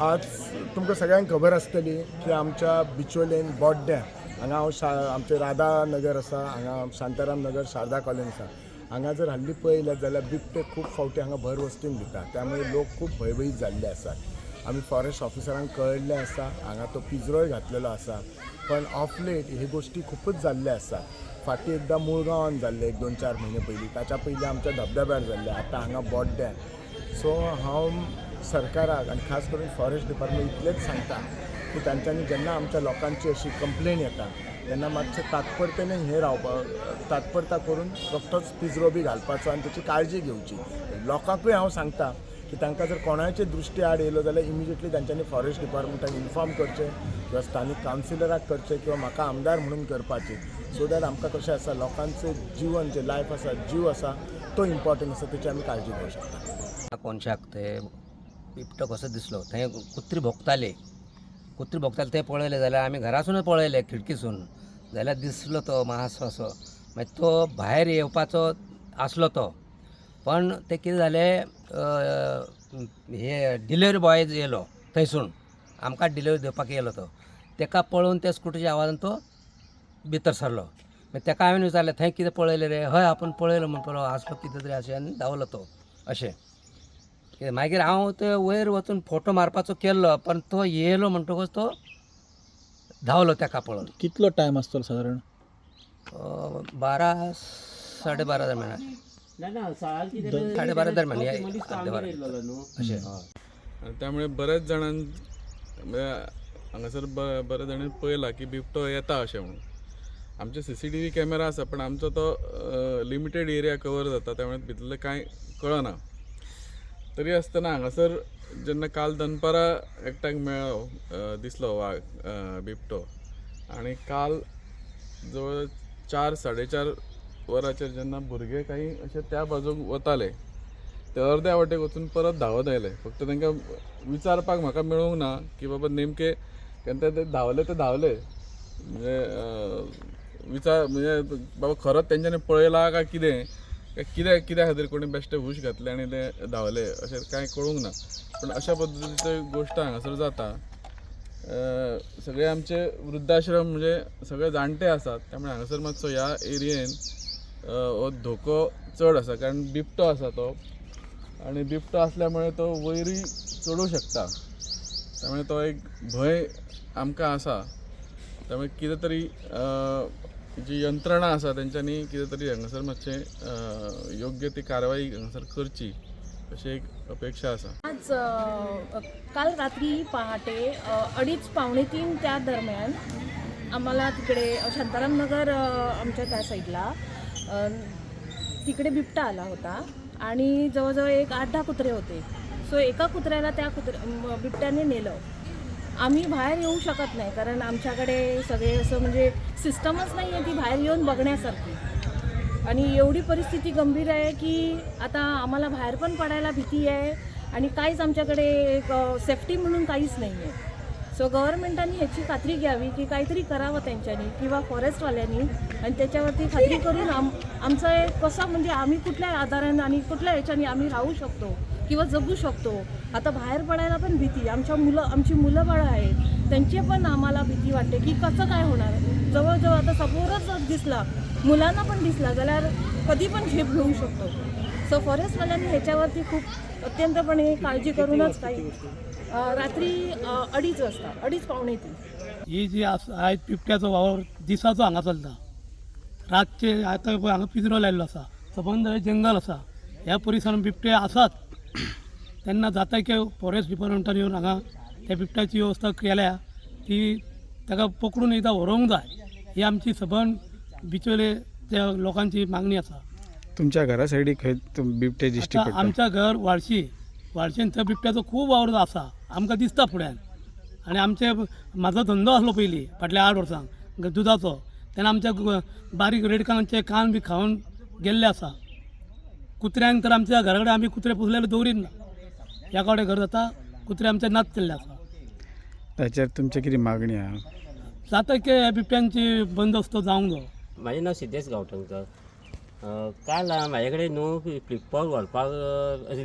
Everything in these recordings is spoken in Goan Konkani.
आज तुमकां सगळ्यांक खबर आसतली की आमच्या बिचोलेन बोड्ड्यां हांगा हांव आमचें राधा नगर आसा, हांगा शांताराम नगर, शारदा कॉलनी आसा. हांगा जर हल्ली पळयलें जाल्यार बिबटे खूब फावटी हांगा भर वस्तीन दिता, त्यामुळे लोक खूब भंयभीत जाल्ले आसात. आमी फॉरेस्ट ऑफिसरांक कळयल्लें आसा, हांगा तो पिंजरोय घातलेलो आसा, पण ऑफ लेट हे गोश्टी खुपूच जाल्ले आसा. फाटीं एकदां मुळगांवान जाल्ले एक 2-4 म्हयने पयलीं, ताच्या पयलीं आमच्या धबधब्यार जाल्ले, आतां हांगा बोड्ड्यां. सो हांव सरकाराक आनी खास करून फॉरेस्ट डिपार्टमेंट इतलेंच सांगता की तांच्यांनी जेन्ना आमच्या लोकांची अशी कंप्लेन येता तेन्ना मातशें तात्परतेने हें रावपा तात्परता करून रोखडोच पिंजरो बी घालपाचो आनी ताची काळजी घेवची. लोकांकूय हांव सांगता की तांकां जर कोणाचे दृश्टी आड येयलो जाल्यार इमिजिएटली तांच्यांनी फॉरेस्ट डिपार्टमेंटाक इन्फॉर्म करचें किंवा स्थानीक कावन्सिलराक करचें किंवा म्हाका आमदार म्हणून करपाचें, सो that आमकां कशें आसा लोकांचें जिवन जें लायफ आसा, जीव आसा तो इम्पॉर्टंट आसा, तेची आमी काळजी घेवंक शकता. कोनशाक ते बिबटो कसो दिसलो, थंय कुत्री भोंकताली, कुत्री भोंकताली तें पळयलें जाल्यार आमी घरासूनच पळयलें खिडकीसून, जाल्यार दिसलो तो मातसो असो, मागीर तो भायर येवपाचो आसलो तो, पण तें कितें जालें, हे डिलिवरी बॉय येयलो थंयसून आमकां डिलिवरी दिवपाक येयलो तो, तेका पळोवन त्या स्कुटीच्या आवाजान तो भितर सरलो. मागीर तेका हांवें विचारलें थंय कितें पळयलें रे, हय आपूण पळयलो म्हणपालो आसलो कितें तरी अशें, आनी धांवलो तो अशें. कितें मागीर हांव ते वयर वचून फोटो मारपाचो केल्लो, पण तो येयलो म्हणटकूच तो धांवलो तेका पळोवन. कितलो टायम आसतलो सादारण? 12 12:30 दरम्यान, 12:30 दरम्यान, अर्दे वरा अशें. आनी त्यामुळे बऱ्याच जाणांक म्हणजे हांगासर बऱ्याच जाणांनी पळयलां की बिबटो येता अशें म्हणून. आमचे CCTV camera आसा, पण आमचो तो लिमिटेड एरिया कवर जाता, त्यामुळे भितरलें कांय कळना. तरी आसतना हांगासर जेन्ना काल दनपारां एकट्याक मेळ्ळो, दिसलो वाग बिबटो, आनी काल जवळ 4 4:30 वरांचेर जेन्ना भुरगे काही अशे त्या बाजूक वताले, ते अर्द्या वाटेक वचून परत धांवत आयले. फक्त तांकां विचारपाक म्हाका मेळूंक ना की बाबा नेमके केन्ना ते धांवले, ते धांवले म्हणजे विचार म्हणजे बाबा खरोच तेंच्यांनी पळयला काय कितें, काय कित्या कित्या खातीर कोणी बेश्टे हूश घातले आनी ते धांवले अशें कांय कळूंक ना. पूण अशा पद्दतीच्यो गोश्ट हांगासर जाता. सगळे आमचे वृद्धाश्रम म्हणजे सगळे जाणटे आसात, त्यामुळे हांगासर मातसो ह्या एरियेन हो धोको चड आसा, कारण बिबटो आसा तो, आनी बिबटो आसल्या मुळे तो वयरूय चडूंक शकता, त्यामुळे तो एक भंय आमकां आसा. त्यामुळे कितें तरी जी यंत्रणा आसा तेंच्यांनी कितें तरी हांगासर मातशें योग्य ती कारवाई हांगासर करची अशी एक अपेक्षा आसा. आज काल रात्री पहाटे 2:30 2:45 त्या दरम्यान आम्हाला तिकडे शांताराम नगर आमच्या त्या साईडला तिकडे बिबटा आला होता आणि जवळजवळ एक 8-10 कुत्रे होते. सो एका कुत्र्याला त्या बिबट्याने नेलं. आम्ही बाहेर येऊ शकत नाही कारण आमच्याकडे सगळे असं म्हणजे सिस्टमच नाही आहे ती बाहेर येऊन बघण्यासारखी, आणि एवढी परिस्थिती गंभीर आहे की आता आम्हाला बाहेर पण पडायला भीती आहे आणि काहीच आमच्याकडे एक सेफ्टी म्हणून काहीच नाही आहे. सो गव्हर्नमेंटांनी ह्याची खात्री घ्यावी की काहीतरी करावं त्यांच्यानी किंवा फॉरेस्टवाल्यांनी, आणि त्याच्यावरती खात्री करून आमचं एक कसं म्हणजे आम्ही कुठल्या आधाराने आणि कुठल्या ह्याच्याने आम्ही राहू शकतो किंवा जगू शकतो. आता बाहेर पडायला पण भीती, आमची मुलं बाळं आहेत त्यांची पण आम्हाला भीती वाटते की कसं काय होणार. जवळजवळ आता समोरच दिसला, मुलांना पण दिसला जाल्यार कधी पण झेप घेऊ शकतो. सो फॉरेस्टवाल्यांनी ह्याच्यावरती खूप अत्यंतपणे काळजी करूनच काही रात्री 2:30 वाजता, 2:30 2:45. ही जी आसा आयज बिबट्याचो वावर दिसाचो हांगा चलता, रातचे आतां पळय हांगा पिंजरो लायल्लो आसा, सबंद हे जंगल आसा, ह्या परिसरान बिबटे आसात. तेन्ना जाता की फॉरेस्ट डिपार्टमेंटान येवन हांगा त्या बिबट्याची वेवस्था केल्या ती ताका पकडून एकदां व्हरोंक जाय, ही आमची सबंद बिचोले त्या लोकांची मागणी आसा. तुमच्या घरा सायडीक खंय बिबटे दिश्टी आतां पडटा? आमच्या घर वाळशी, वाळशेन थंय बिबट्याचो खूब वावर आसा, आमकां दिसता फुड्यान. आनी आमचे म्हाजो धंदो आसलो पयलीं फाटल्या 8 वर्सांक दुदाचो, तेन्ना आमच्या बारीक रेडकांचे कान बी खावन गेल्ले आसा. कुत्र्यांक तर आमच्या घरा कडेन आमी कुत्रे पोसलेले दवरीत ना, ह्या कडेन घर जाता कुत्रे आमचे नाच केल्ले आसा. ताचेर तुमची कितें मागणी आहा? जाता की ह्या बिबट्यांची बंदोबस्त जावंक जायो. म्हाजें नांव सिद्धेश गांवठणकर. काल म्हाजे कडेन न्हू फ्लिपकार्ट व्हरपाक,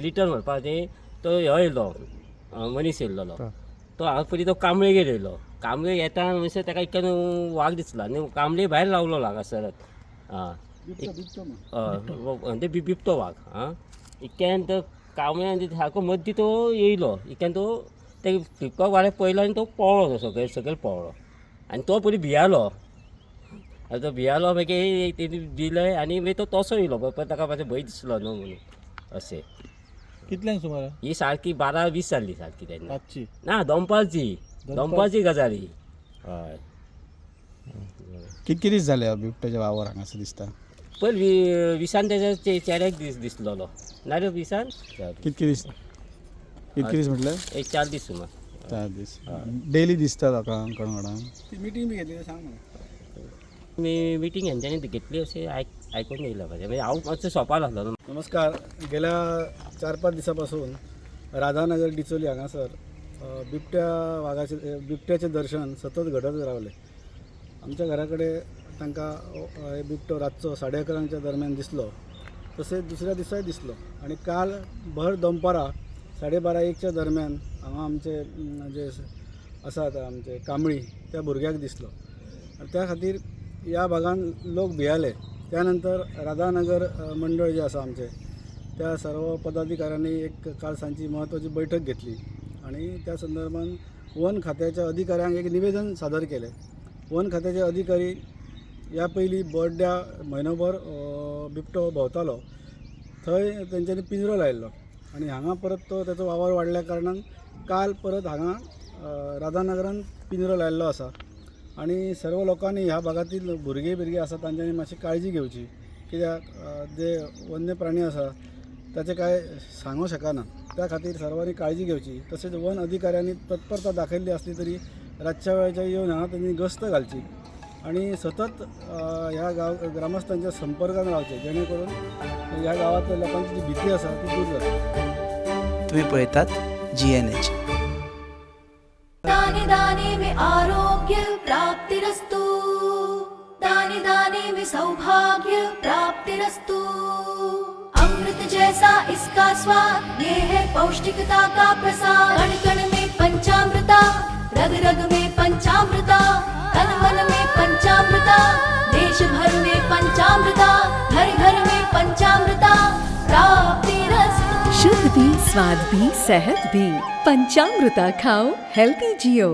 रिटर्न व्हरपाक न्ही तो ह्यो येयलो, मनीस येयल्लो. तो हांगा पयलीं तो कांबळेगेर येयलो. कांबळे येता म्हणसर ताका इतक्यान वाग दिसलो आनी कांबळे भायर रावलो हांगासरच. आं, हय, ते बिबटो वाग. आं, इतक्यान तो कांबळे आनी सारको मद्दी तो येयलो. इतक्यान तो ते बिबटो वाऱ्याक पळयलो आनी तो पळ्ळो, तो सकयल सकयल पळ्ळो आनी तो पयलीं भियालो. आनी तो भियालो, मागीर तेणी दिलें आनी मागीर तो तसो येयलो. परत ताका मातसो भंय दिसलो न्हू म्हणून अशें. कितल्यांक सुमार? ही सारकी 12:20 जाल्ली सारकी तेन्ना. रातची? ना, दनपारची, दनपारची गजाल ही. हय. कितके दीस जाले हो बिबट्याचे वावर हांगासर दिसता? पयर विसान तेज्या चेऱ्याक दिसलेलो ना रे विसान. कितके दीस, कितके दीस म्हटल्यार? एक 4 दीस सुमार. 4 दीस. डेली दिसता लोकांक कोण ती मिटींग बी घेतली सांग म्हाका. मी मिटींग हेंच्यांनी घेतली अशें आयकून येयलां म्हाजें. म्हणजे हांव मातसो शॉपार आसलो न्हू. नमस्कार. गेल्या 4-5 दिसापासून राधानगर डिचोली हांगासर बिबट्या वागाचे बिबट्याचें दर्शन सतत घडत रावलें. आमच्या घरा कडेन तांकां बिबटो रातचो 11:30च्या दरम्यान दिसलो, तशेंच दुसऱ्या दिसाय दिसलो आनी काल भर दनपारां 12:30-1च्या दरम्यान हांगा आमचे जे आसात आमचे कांबळी त्या भुरग्याक दिसलो आनी त्या खातीर ह्या भागान लोक भियाले. त्यानंतर राधानगर मंडळ जे आसा आमचें त्या सर्व पदाधिकाऱ्यांनी एक काल सांजची म्हत्वाची बैठक घेतली आनी त्या संदर्भान वन खात्याच्या अधिकाऱ्यांक एक निवेदन सादर केलें. वन खात्याचे अधिकारी ह्या पयलीं बोड्ड्या म्हयनोभर बिबटो भोंवतालो, थंय तेंच्यांनी पिंजरो लायिल्लो आनी हांगा परत तो तेचो वावर वाडल्या कारणान काल परत हांगा राधानगरान पिंजरो लायिल्लो आसा. आनी सर्व लोकांनी ह्या भागातील भुरगीं बिरगीं आसा तांच्यांनी मातशी काळजी घेवची, कित्याक जे वन्य प्राणी आसा ताचें कांय सांगूंक शकना. त्या खातीर सर्वांनी काळजी घेवची. तशेंच वन अधिकाऱ्यांनी तत्परता दाखयल्ली आसली तरी रातच्या वेळाचेर येवन हांगा तेंणी गस्त घालची आनी सतत ह्या गांव ग्रामस्थांच्या संपर्कान रावचें, जेणे करून ह्या गांवांतल्या लोकांची जी भीती आसा ती दूर जातली. तुम्ही पळयतात GNH. दाने दाने में आरोग्य प्राप्तिरस्तु, दाने दाने में सौभाग्य प्राप्तिरस्तु. अमृत जैसा इसका स्वाद, ये है पौष्टिकता का प्रसाद. कण कण में पंचामृता, रग रग में पंचामृता, तन मन में पंचामृता, देश भर में पंचामृता, घर घर में पंचामृता प्राप्तिरस्तु. शुद्ध भी, स्वाद भी, सेहत भी. पंचामृता खाओ, हेल्दी जियो.